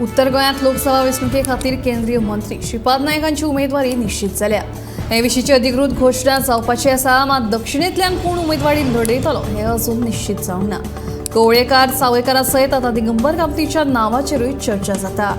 उत्तर गोंयांत लोकसभा वेंचणुके खातीर केंद्रीय मंत्री श्रीपाद नायक हांची उमेदवारी निश्चित जाल्या. हे विशींची अधिकृत घोशणा जावपाची आसा, मात दक्षिणेंतल्यान कोण उमेदवारी लढयतलो हे अजून निश्चित जावंक ना. कवळेकार, सावयकारा सयत आतां दिगंबर कामतीच्या नांवाचेरूय चर्चा जाता.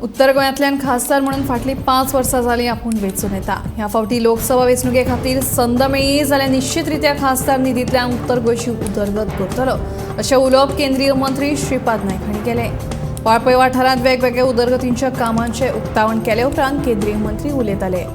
उत्तर गोंयांतल्यान खासदार म्हणून फाटलीं 5 वर्सां जालीं आपूण वेंचून येता. ह्या फावटी लोकसभा वेंचणुके खातीर संद मेळ्ळी जाल्यार निश्चितरित्या खासदार निधींतल्यान उत्तर गोंयची उदरगत करतलो अशें उलोवप केंद्रीय मंत्री श्रीपाद नायक हांणी केलें. वाळपय वाठारांत वेगवेगळ्या उदरगतींच्या कामांचें उक्तावण केले उपरांत केंद्रीय मंत्री उलयताले.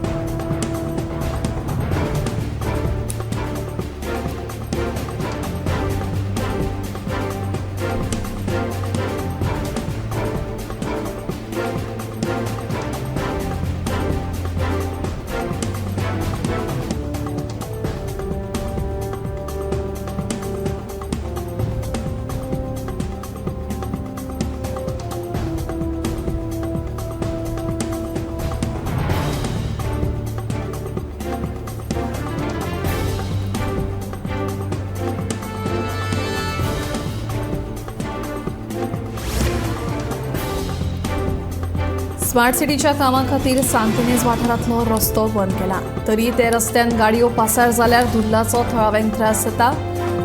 स्मार्ट सिटीच्या कामा खातीर सांतिनेज वाठारांतलो रस्तो बंद केला, तरी ते रस्त्यान गाडयो पासार जाल्यार धुल्लाचो थळाव्यांक त्रास जाता.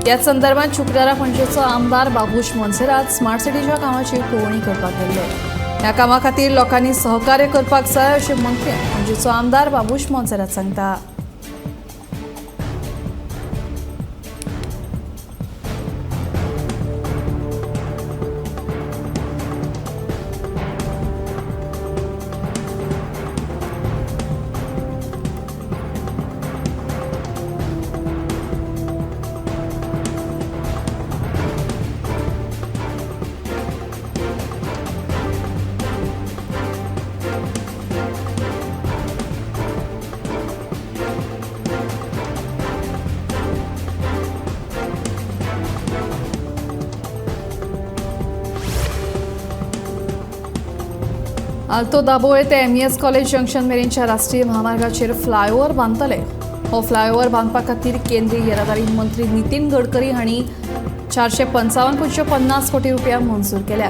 ह्याच संदर्भात शुक्रारा पणजेचो आमदार बाबूश मोन्सेरात स्मार्ट सिटीच्या कामाची पळोवणी करपाक गेल्ले. ह्या कामा खातीर लोकांनी सहकार्य करपाक जाय अशें मंत्री पणजेचो आमदार बाबूश मोन्सेरात सांगता. आल्तो दाबोळे ते MES college junction मेरेनच्या राष्ट्रीय म्हामार्गाचेर फ्लायओव्हर बांदतले. हो फ्लायओव्हर बांदपा खातीर केंद्रीय येरादारी मंत्री नितीन गडकरी हांणी 455.50 कोटी रुपया मंजूर केल्या.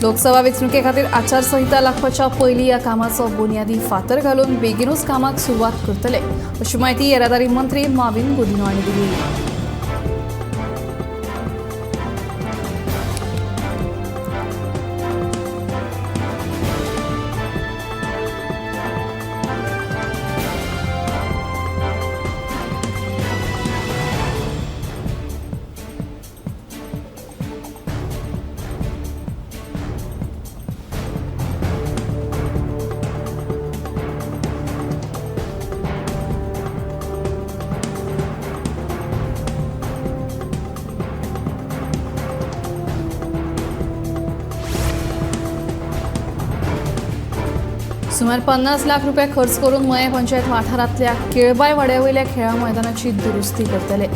लोकसभा वेंचणुके खातीर आचारसंहिता लागपाच्या पयलीं ह्या कामाचो बुन्यादी फातर घालून बेगीनूच कामाक सुरवात करतले अशी म्हायती येरादारी मंत्री माविन गुदिन्हो हांणी दिली. सुमार 50 लाख रुपया खर्च करून मयें पंचायत वाठारांतल्या केळबाय वाड्या वयल्या खेळां मैदानाची दुरुस्ती करतले.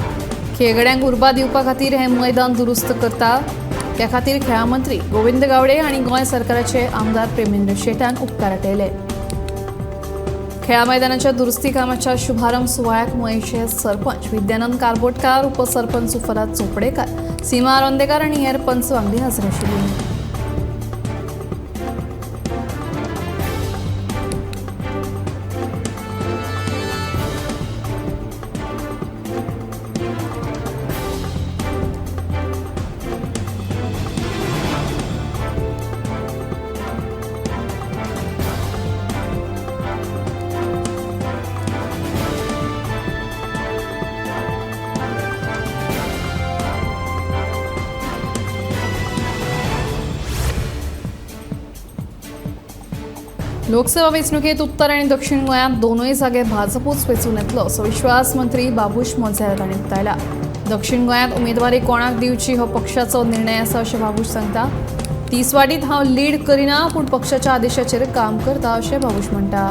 खेळगड्यांक उर्बा दिवपा खातीर हें मैदान दुरुस्त करता. त्या खातीर खेळां मंत्री गोविंद गावडे आनी गोंय सरकाराचे आमदार प्रेमेंद्र शेटान उपकार आटयले. खेळां मैदानाच्या दुरुस्ती कामाच्या शुभारंभ सुवाळ्याक मयेंचे सरपंच विद्यानंद कारबोटकार, उपसरपंच सुफराज चोपडेकार, सीमा आरोंदेकार आनी हेर पंच वांगडी हजर आशिल्ली. लोकसभा वेंचणुकेत उत्तर आनी दक्षिण गोंयांत दोनूय जागे भाजपूच वेंचून येतलो असो विश्वास मंत्री बाबूश मोन्सेरात हांणी उक्तायला. दक्षिण गोंयांत उमेदवारी कोणाक दिवची हो पक्षाचो निर्णय आसा अशें बाबूश सांगता. तिसवाडीत हांव लीड करिना पूण पक्षाच्या आदेशाचेर काम करता अशें बाबूश म्हणटा.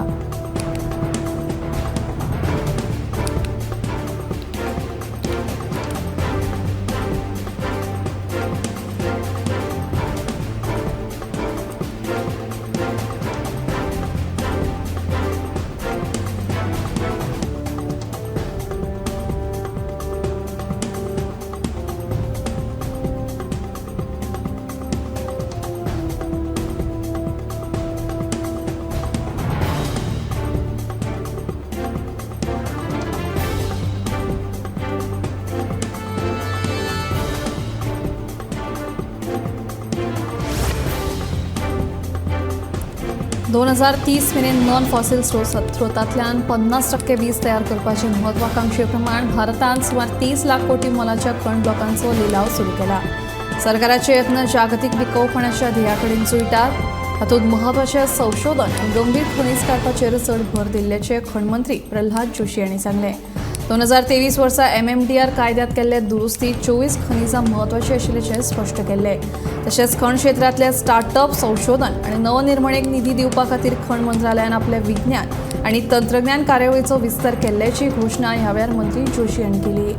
2030 मेरेन नॉन फॉसिल स्रोतांतल्यान 50% वीज तयार करपाचे महत्वाकांक्षे प्रमाण भारतान सुमार 30 लाख कोटी मोलाच्या खण ब्लॉकांचो लिलाव सुरू केला. सरकाराचे यत्न जागतीक टिकोवपणाच्या ध्येया कडेन जुळटात. हातूंत म्हत्वाचें संशोधन आनी गंभीर खनीज काडपाचेर चड भर दिल्ल्याचें खण मंत्री प्रल्हाद जोशी हांणी सांगलें. 2023 वर्सा MMDR कायद्यांत केल्ले दुरुस्ती 24 खनिजां म्हत्वाची आशिल्ल्याचें स्पश्ट केल्लें. तशेंच खण क्षेत्रांतल्या स्टार्टअप संशोधन आनी नवनिर्मणेक निधी दिवपा खातीर खण मंत्रालयान आपले विज्ञान आनी तंत्रज्ञान कार्यावळीचो विस्तार केल्ल्याची घोशणा ह्या वेळार मंत्री जोशी हांणी केली.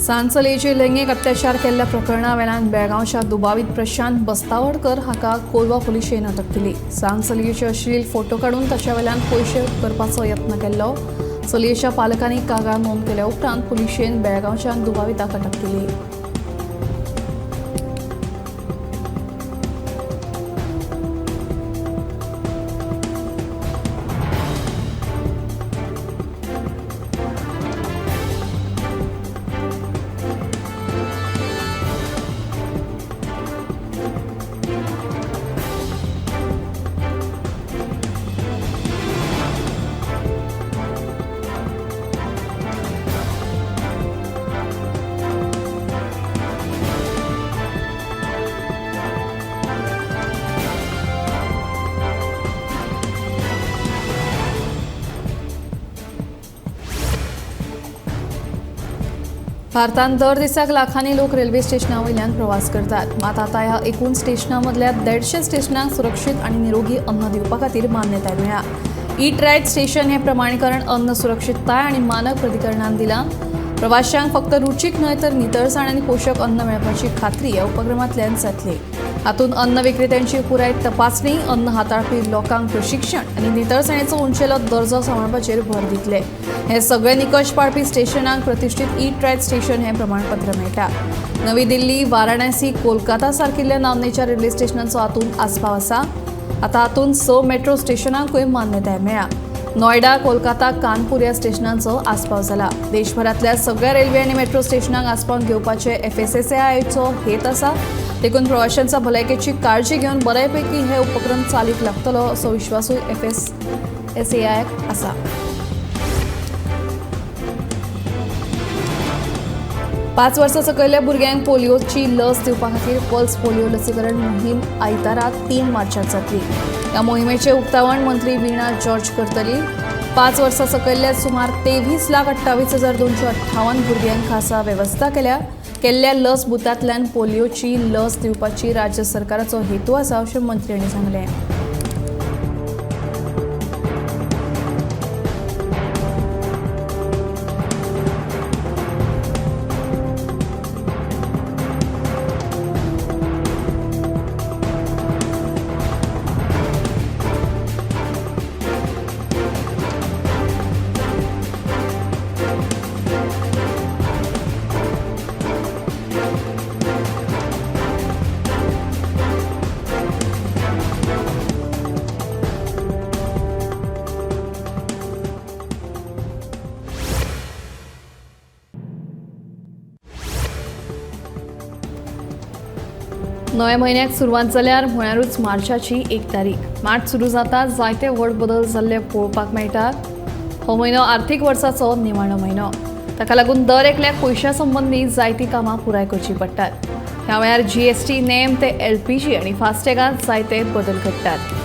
सान चलयेचेर लैंगीक अत्याचार केल्ल्या प्रकरणा वेल्यान बेळगांवच्या दुबावीत प्रशांत बस्तावडकर हाका कोलवा पुलिशेन अटक केली. सान चलयेचे अश्लील फोटो काडून ताच्या वेल्यान पयशे करपाचो यत्न केल्लो. चलयेच्या पालकांनी कागाळ नोंद केल्या उपरांत पुलिशेन बेळगांवच्यान दुबाविताक अटक केली. भारतांत दर दिसाक लाखांनी लोक रेल्वे स्टेशना वयल्यान प्रवास करतात. मात आतां ह्या एकूण स्टेशनां मदल्या 150 स्टेशनांक सुरक्षीत आनी निरोगी अन्न दिवपा खातीर मान्यताय मेळ्ळ्या. ईट रायट स्टेशन हें प्रमाणीकरण अन्न सुरक्षितताय आनी मानक प्राधिकरणान दिलां. प्रवाशांक फक्त रुचीक न्हय तर नितळसाण आनी पोशक अन्न मेळपाची खात्री ह्या उपक्रमांतल्यान जातली. हातूंत अन्न विक्रेत्यांची पुराय तपासणी, अन्न हाताळपी लोकांक प्रशिक्षण आनी नितळसाणेचो उंचेलो दर्जो सांबाळपाचेर भर दितले. हे सगळे निकश पाळपी स्टेशनांक प्रतिश्ठीत ईट रायट स्टेशन हें प्रमाणपत्र मेळटा. नवी दिल्ली, वाराणसी, कोलकाता सारकिल्ल्या नामनेच्या रेल्वे स्टेशनांचो हातूंत आस्पाव आसा. आतां हातूंत 6 मेट्रो स्टेशनांकूय मान्यताय मेळ्ळ्या. नोयडा, कोलकाता, कानपूर ह्या स्टेशनांचो आस्पाव जाला. देशभरांतल्या सगळ्या रेल्वे आनी मेट्रो स्टेशनांक आस्पावन घेवपाचे FSSAIचो हेत आसा. देखून प्रवाशांच्या भलायकेची काळजी घेवन बऱ्यापैकी हे उपक्रम चालीक लागतलो असो विश्वासूय FSSAIक आसा. 5 वर्सां सकयल्या भुरग्यांक पोलियोची लस दिवपा खातीर पल्स पोलियो लसीकरण मोहीम आयतारा 3 मार्चाक जातली. ह्या मोहिमेचें उक्तावण मंत्री वीणा जॉर्ज करतली. 5 वर्सां सकयल्ल्या सुमार 23,28,258 भुरग्यांक खासा वेवस्था केल्ल्या लस बुथांतल्यान पोलियोची लस दिवपाची राज्य सरकाराचो हेतू आसा अशें मंत्र्यांनी सांगलें. नव्या म्हयन्याक सुरवात जाल्यार म्हळ्यारूच मार्चाची 1 तारीख। मार्च सुरू जाता जायते व्हड बदल जाल्ले पळोवपाक मेळटात। हो म्हयनो आर्थीक वर्साचो निमाणो म्हयनो, ताका लागून दर एकल्याक पयशा संबंदी जायतीं कामां पुराय करचीं पडटात। ह्या वेळार जीएसटी नेम ते एलपीजी आनी फास्टॅगांत जायते बदल घडटात।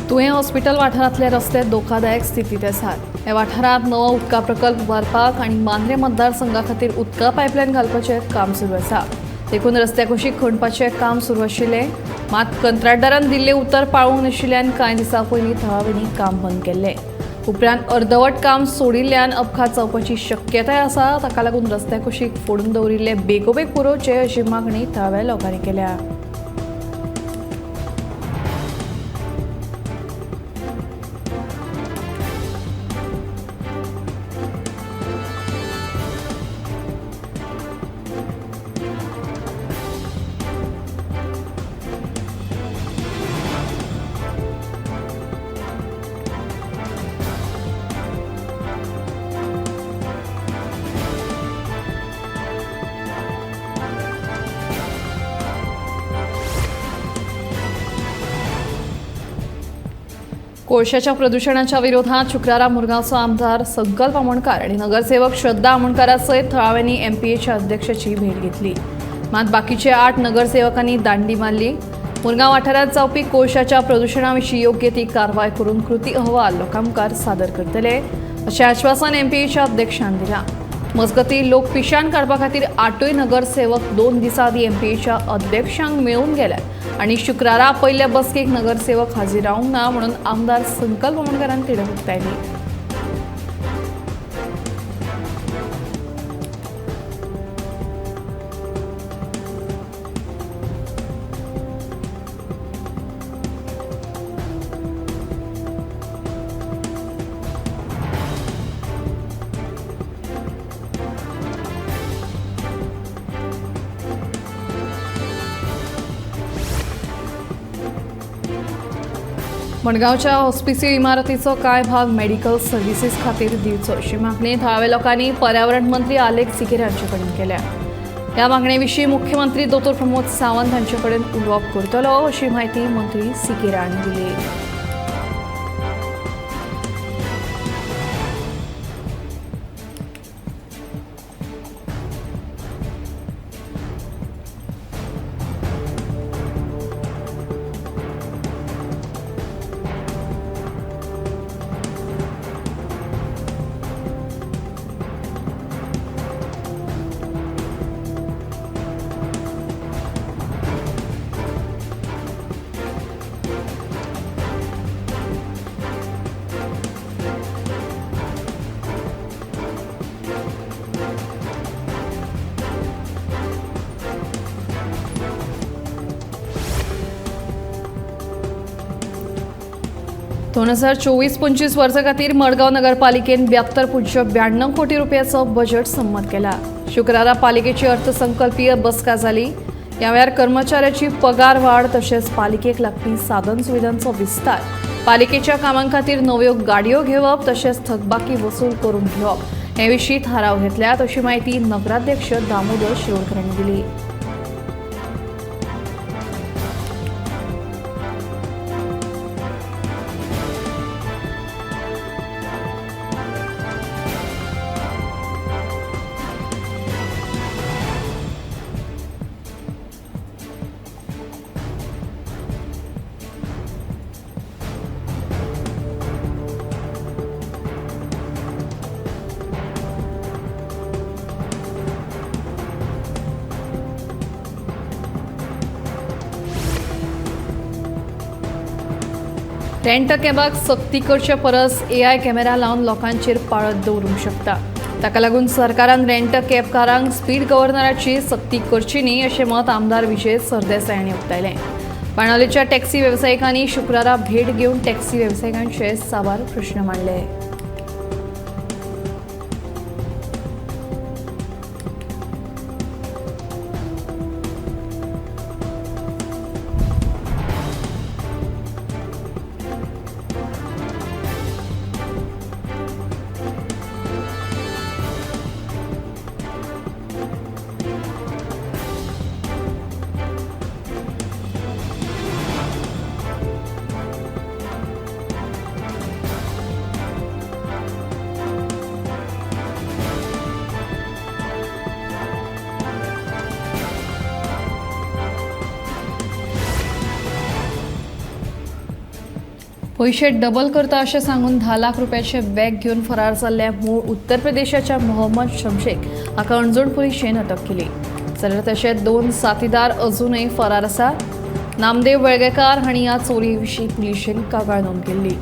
तुयें हॉस्पिटल वाठारांतले रस्ते धोकादायक स्थितींत आसात। ह्या वाठारांत नवो उदका प्रकल्प उबारपाक आनी मांद्रें मतदारसंघा खातीर उदका पायपलायन घालपाचें काम सुरू आसा। देखून रस्त्या कुशीक खणपाचें काम सुरू आशिल्लें, मात कंत्राटदारान दिल्लें उतर पाळूंक नाशिल्ल्यान कांय दिसां पयलीं थळाव्यांनी काम बंद केल्लें। उपरांत अर्दवट काम सोडिल्ल्यान अपघात जावपाची शक्यताय आसा। ताका लागून रस्त्या कुशीक फोडून दवरिल्ले बेगोबेग पुरोवचे अशी मागणी थळाव्या लोकांनी केल्या। कोळशाच्या प्रदूषणाच्या विरोधात शुक्रारा मुरगांवचो आमदार संकल्प आमोणकार आणि नगरसेवक श्रद्धा आमोणकारा सयत थळाव्यांनी एमपीएच्या अध्यक्षाची भेट घेतली। मात बाकीचे 8 नगरसेवकांनी दांडी मारली। मुरगांव वाठारांत जावपी कोळशाच्या प्रदूषणाविशीं योग्य ती कारवाय करून कृती अहवाल लोकां मुखार सादर करतले अशें आश्वासन एमपीएच्या अध्यक्षान दिलां। मजगतीं लोक पिशान काडपा खातीर 8 नगरसेवक 2 दिसां आदीं एमपीएच्या अध्यक्षांक मेळून गेल्यात आनी शुक्रारा पयल्या बसकेक नगरसेवक हाजीर रावंक ना म्हणून आमदार संकल्प आमोणकारान तिडक उक्तायली। मडगांवच्या हॉस्पिसियो इमारतीचो कांय भाग मेडिकल सर्व्हिसीस खातीर दिवचो अशी मागणी थळाव्या लोकांनी पर्यावरण मंत्री आलेख सिकेर हांचे कडेन केल्या। ह्या मागणे विशीं मुख्यमंत्री दोतोर प्रमोद सावंत हांचे कडेन उलोवप करतलो अशी म्हायती मंत्री सिकेर हांणी दिली। दोन 2024-25 वर्सा खातीर मडगांव नगरपालिकेन 72.92 कोटी रुपयाचो बजेट संमत केला। शुक्रारा पालिकेची अर्थसंकल्पीय बसका जाली। ह्या वेळार कर्मचाऱ्याची पगार वाड तशेंच पालिकेक लागपी साधन सुविधांचो विस्तार, पालिकेच्या कामां खातीर नव्यो गाडयो घेवप तशेंच थकबाकी वसूल करून घेवप हे विशीं थाराव घेतल्यात अशी म्हायती नगराध्यक्ष दामोदर शिरोडकर हांणी दिली। रेंट कॅबाक सक्ती करचे परस एआय कॅमेरा लावन लोकांचेर पाळत दवरूंक शकता. ताका लागून सरकारान रेंट कॅबकारांक स्पीड गव्हर्नराची सक्ती करची न्ही अशें मत आमदार विजय सरदेसाय हांणी उक्तायलें. बाणावलेच्या टॅक्सी वेवसायिकांनी शुक्रारा भेट घेवन टॅक्सी वेवसायिकांचे साबार प्रश्न मांडले. पयशे डबल करता अशें सांगून 10 लाख रुपयाचे बॅग घेवन फरार जाल्ल्या मूळ उत्तर प्रदेशाच्या मोहम्मद शमशेक हाका अणजूण पुलिशेन अटक केली. जाल्यार तशेंच 2 साथीदार अजूनय फरार आसा. नामदेव वेळगेकार हांणी ह्या चोरये विशीं पुलिशेन कागाळ नोंद केल्ली.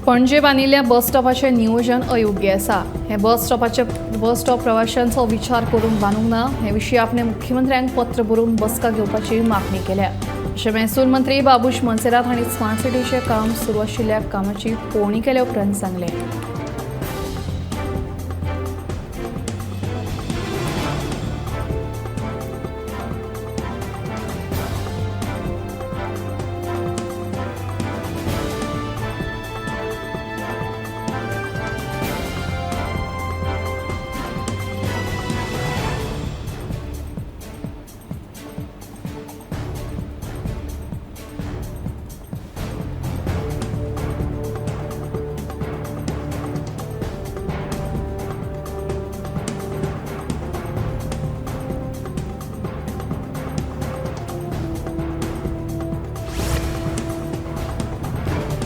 पणजे बांदिल्ल्या बस स्टॉपाचें नियोजन अयोग्य आसा. हे बस स्टॉप प्रवाशांचो विचार करून बांदूंक ना. हे विशीं आपणे मुख्यमंत्र्यांक पत्र बरोवन बसका घेवपाची मागणी केल्या अशें महसूल मंत्री बाबूश मोन्सेरात हांणी स्मार्ट सिटीचें काम सुरू आशिल्ल्या कामाची पळोवणी केल्या उपरांत सांगलें.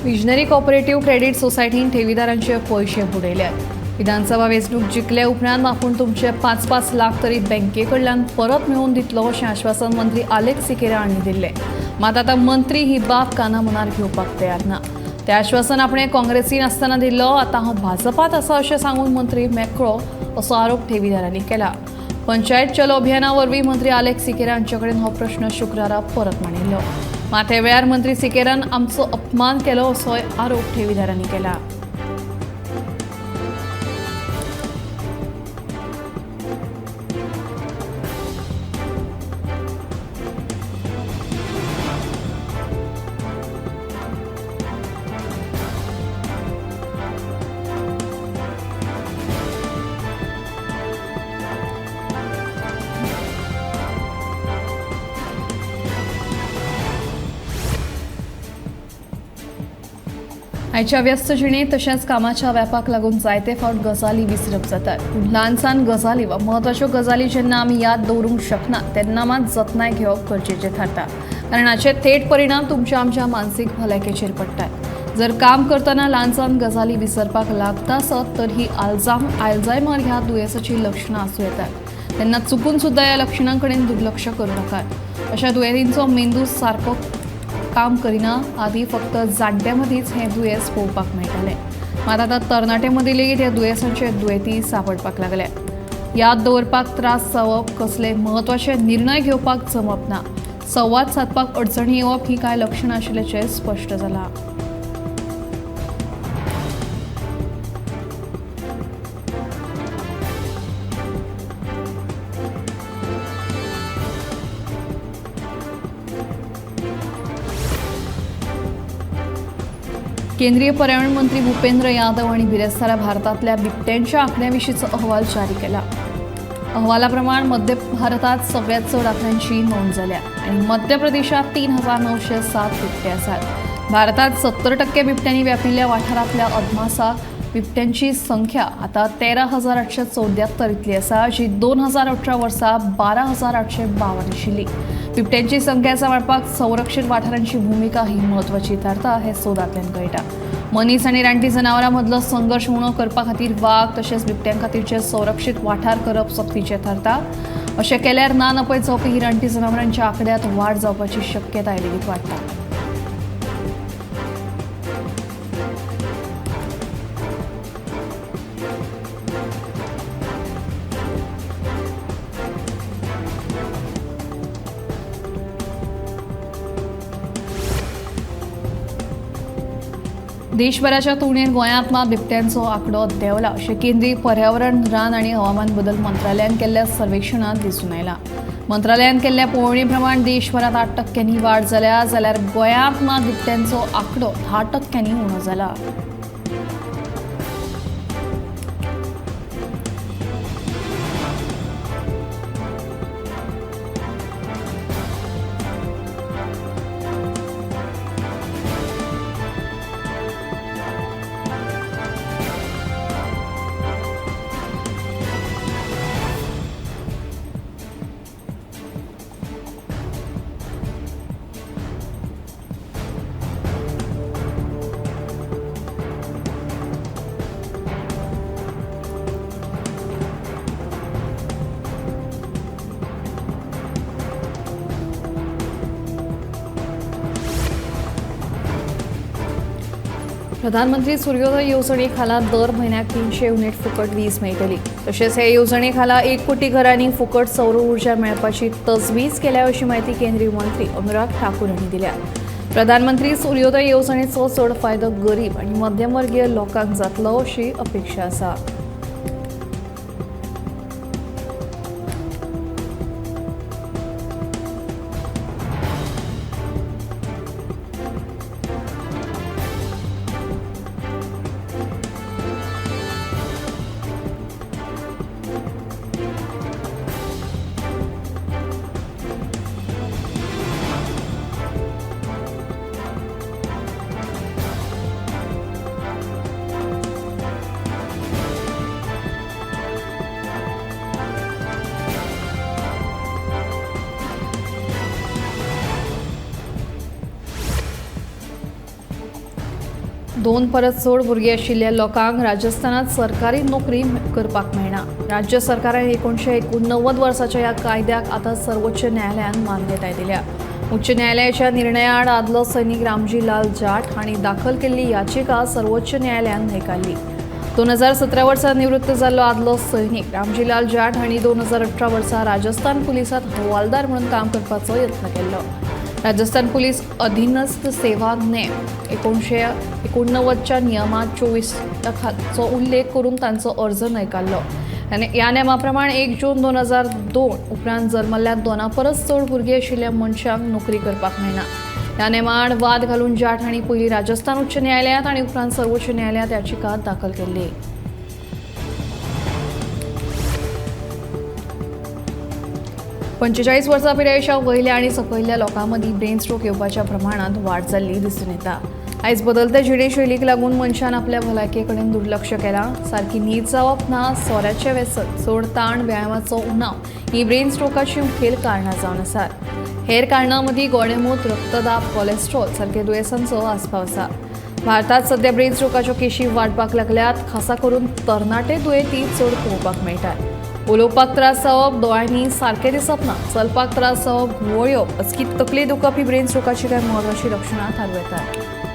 विजनरी कॉपरेटिव्ह क्रेडिट सोसायटीन ठेवीदारांचे पयशे बुडयल्यात. विधानसभा वेंचणूक जिखले उपरांत आपूण तुमचे 5-5 लाख तरी बँके कडल्यान परत मेळोवन दितलो अशें आश्वासन मंत्री आलेक्स सिकेरा हांणी दिल्लें. मात आतां मंत्री ही बाब कानामनार घेवपाक तयार ना. तें आश्वासन आपणें काँग्रेसीन आसतना दिल्लो, आतां हांव भाजपांत आसा अशें सांगून मंत्री मेकळो असो आरोप ठेवीदारांनी केला. पंचायत चलो अभियाना वरवीं मंत्री आलेक्स सिकेरा हांचे कडेन हो प्रश्न शुक्रारा परत मांडिल्लो. मात ह्या वेळार मंत्री सिकेरान आमचो अपमान केलो असोय आरोप ठेवीदारांनी केला. आयच्या व्यस्त जिणेंत तशेंच कामाच्या व्यापाक लागून जायते फावट गजाली विसरप जातात. पूण ल्हान सान गजाली वा म्हत्वाच्यो गजाली जेन्ना आमी याद दवरूंक शकना तेन्ना मात जतनाय घेवप गरजेचें थारता, कारण हाचे थेट परिणाम तुमच्या आमच्या मानसीक भलायकेचेर पडटात. जर काम करतना ल्हान सान गजाली विसरपाक लागता आसत तर ही आल्झायमर ह्या दुयेंसाची लक्षणां आसूं येतात. तेन्ना चुकून सुद्दां ह्या लक्षणां कडेन दुर्लक्ष करूं नाकात. अशा दुयेंतींचो मेंदू सारको काम करिना. आदी फक्त जाणट्यां मदींच हें दुयेंस पळोवपाक मेळटालें, मात आतां तरणाट्यां मदीं लेगीत ह्या दुयेंसाचे दुयेंती सांपडपाक लागले. याद दवरपाक त्रास जावप, कसले म्हत्वाचे निर्णय घेवपाक जमप ना, संवाद सादपाक अडचणी येवप ही कांय लक्षणां आशिल्ल्याचें स्पश्ट जालां. केंद्रीय पर्यावरण मंत्री भूपेंद्र यादव हांणी बिरेस्तारा भारतांतल्या बिबट्यांच्या आंकड्याविशींचो अहवाल जारी केला. अहवालाप्रमाण मध्य भारतात सगळ्यात चड आंकड्यांची नोंद जाल्या आनी मध्य प्रदेशात 3907 बिबटे आसात. भारतात 70% बिबट्यांनी व्यापिल्ल्या वाठारांतल्या अदमासाक बिबट्यांची संख्या आता 13,874 इतली आसा, जी 2018 वर्सा 12,852 आशिल्ली. बिबट्यांची संख्या सांबाळपाक संरक्षीत वाठारांची भुमिका ही म्हत्वाची थारता हें सोदांतल्यान कळटा. मनीस आनी रानटी जनावरां मदलो संघर्श उणो करपा खातीर वाग तशेंच बिबट्यां खातीरचे संरक्षीत वाठार करप सक्तीचें थारता. अशें केल्यार ना नपयत जावपी ही रानटी जनावरांच्या आंकड्यांत वाड जावपाची शक्यताय लेगीत वाडटा. देशभराच्या तुळनेत गोंयांत मात बिबट्यांचो आंकडो देंवला अशें केंद्रीय पर्यावरण, रान आनी हवामान बदल मंत्रालयान केल्ल्या सर्वेक्षणांत दिसून आयलां. मंत्रालयान केल्ल्या पळोवणी प्रमाण देशभरांत 8% वाड जाल्या, जाल्यार गोंयांत मात बिबट्यांचो आंकडो 10% उणो जाला. प्रधानमंत्री सूर्योदय येवजणे खाला दर म्हयन्याक 300 युनिट फुकट वीज मेळटली. तशेंच हे येवजणे खाला 1 कोटी घरांनी फुकट सौर ऊर्जा मेळपाची तजवीज केल्या अशी म्हायती केंद्रीय मंत्री अनुराग ठाकूर हांणी दिल्या. प्रधानमंत्री सूर्योदय येवजणेचो चड फायदो गरीब आनी मध्यमवर्गीय लोकांक जातलो अशी अपेक्षा आसा. दोन परस चड भुरगीं आशिल्ल्या लोकांक राजस्थानात सरकारी नोकरी करपाक मेळना. राज्य सरकारान 1989 वर्साच्या ह्या कायद्याक आतां सर्वोच्च न्यायालयान मान्यताय दिल्या. उच्च न्यायालयाच्या निर्णया आड आदलो सैनिक रामजी लाल जाट हांणी दाखल केल्ली याचिका सर्वोच्च न्यायालयान न्हयकारली. 2017 वर्सा निवृत्त जाल्लो आदलो सैनिक रामजीलाल जाट हांणी 2018 वर्सा राजस्थान पुलिसांत हवालदार म्हणून काम करपाचो यत्न केल्लो. राजस्थान पुलीस अधीनस्थ सेवा नेम 1989च्या नियमात 24 चो उल्लेख करून तांचो अर्ज न्हयकारलो. आनी ह्या नेमा प्रमाण 1 जून 2002 उपरांत जल्मल्ल्या 2 परस चड भुरगीं आशिल्ल्या मनशांक नोकरी करपाक मेळना. ह्या नेमा आड वाद घालून जाट हांणी पयलीं राजस्थान उच्च न्यायालयांत आनी उपरांत सर्वोच्च न्यायालयांत याचिका दाखल केल्ली. 45 वर्सां पिरायेच्या वयल्या आनी सकयल्या लोकां मदीं ब्रेन स्ट्रोक येवपाच्या प्रमाणांत वाड जाल्ली दिसून येता. आयज बदलते जिणेशैलीक लागून मनशान आपल्या भलायके कडेन दुर्लक्ष केलां. सारकी न्हीद जावप ना, सोऱ्याचें व्यसन, चड ताण, व्यायामाचो उणाव ही ब्रेन स्ट्रोकाची मुखेल कारणां जावन आसात. हेर कारणां मदीं गोडेंमूत, रक्तदाब, कोलेस्ट्रॉल सारके दुयेंसांचो आस्पाव आसा. भारतांत सद्या ब्रेन स्ट्रोकाच्यो केशी वाडपाक लागल्यात. खासा करून तरणाटे दुयेंती चड पळोवपाक मेळटात. उलोवपाक त्रास जावप, दोळ्यांनी सारकें दिसप ना, चलपाक त्रास जावप, घुंवळ येवप, अचकीत तकली दुखप ही ब्रेन स्ट्रोकाची कांय म्हत्वाचीं लक्षणां थारूं येतात.